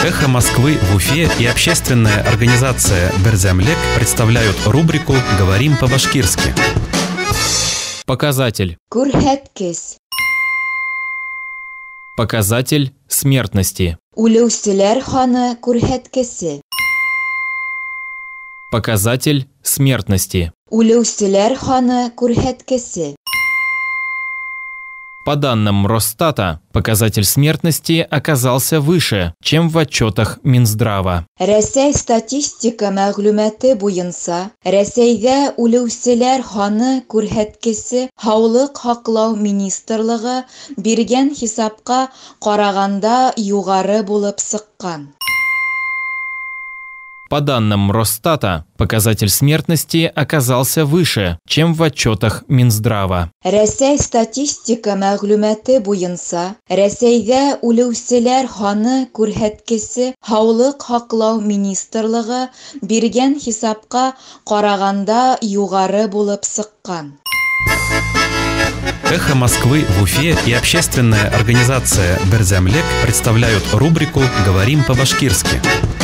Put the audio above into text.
Эхо Москвы в Уфе и общественная организация «Берҙәмлек» представляют рубрику «Говорим по-башкирски». Показатель. Күрһәткес. Показатель смертности. Үлеүселәр һаны күрһәткесе. Показатель смертности. Үлеүселәр һаны күрһәткесе. По данным Росстата, показатель смертности оказался выше, чем в отчетах Минздрава. Рәсәй статистика мәғлүмәте буйынса, Рәсәйҙә үлеүселәр һаны күрһәткесе Һаулыҡ һаҡлау министрлығы биргән хисапҡа ҡарағанда юғары булып сыҡҡан. По данным Росстата, показатель смертности оказался выше, чем в отчетах Минздрава. Рәсәй статистика мәғлүмәте буйынса, Рәсәйҙә үлеүселәр һаны күрһәткесе Һаулыҡ һаҡлау министрлығы биргән хисапҡа ҡарағанда юғары булып сыҡҡан. Эхо Москвы в Уфе и общественная организация «Берҙәмлек» представляют рубрику «Говорим по-башкирски».